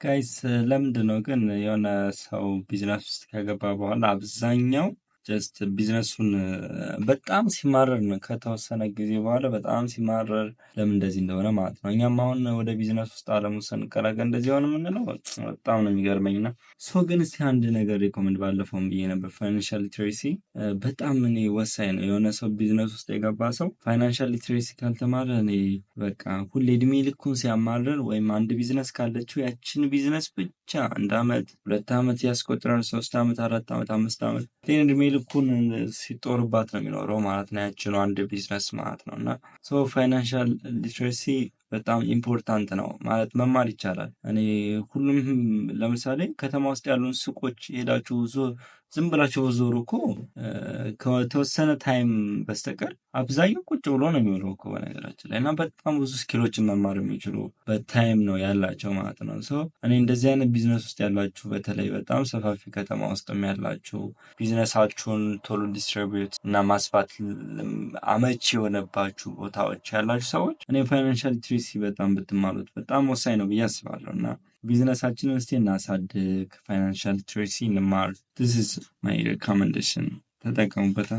Guys፣ ለምንድን ነው ግን የሆነ ሰው ቢዝነስ ውስጥ ከገባ በኋላ አብዛኛው just ቢዝነሱን በጣም ሲማረር ነው፣ ከተወሰነ ጊዜ በኋላ በጣም ሲማረር፣ ለምን እንደዚህ እንደሆነ ማለት ነው። እኛም አሁን ወደ ቢዝነስ ውስጥ አለሙ ስንቀላቀል እንደዚህ ሆነ የምንለው በጣም ነው የሚገርመኝ። እና so ግን እስቲ አንድ ነገር recommend ባለፈውም ብዬ ነበር። Financial literacy በጣም እኔ ወሳኝ ነው። የሆነ ሰው ቢዝነስ ውስጥ የገባ ሰው financial literacy ካልተማረ እኔ በቃ ሁሌ እድሜ ልኩን ሲያማርር ወይም አንድ ቢዝነስ ካለችው ያችን ቢዝነስ ብቻ 1 አመት፣ 2 አመት ያስቆጥራል፣ 3 አመት፣ 4 አመት፣ 5 አመት፣ እድሜ ልኩን ሲጦርባት ነው የሚኖረው ማለት ነው። ያችኑ አንድ ቢዝነስ ማለት ነው። እና so financial literacy በጣም important ነው ማለት መማር ይቻላል። እኔ ሁሉም ለምሳሌ ከተማ ውስጥ ያሉን ሱቆች ሄዳችሁ ዝም ብላችሁ ብትዞሩ እኮ ከተወሰነ time በስተቀር አብዛኛው ቁጭ ብሎ ነው የሚውለው እኮ በነገራችን ላይ። እና በጣም ብዙ skill ኦችን መማር የሚችሉ በ time ነው ያላቸው ማለት ነው። So እኔ እንደዚህ አይነት ቢዝነስ ውስጥ ያላችሁ፣ በተለይ በጣም ሰፋፊ ከተማ ውስጥም ያላችሁ፣ ቢዝነሳችሁን ቶሎ distribute እና ማስፋት አመቺ የሆነባችሁ ቦታዎች ያላችሁ ሰዎች እኔ financial literacy በጣም ብትማሩት በጣም ወሳኝ ነው ብዬ አስባለሁ። እና ቢዝነሳችንን እስቲ እናሳድግ፣ financial literacy እንማር። This is my recommendation። ተጠቀሙበት።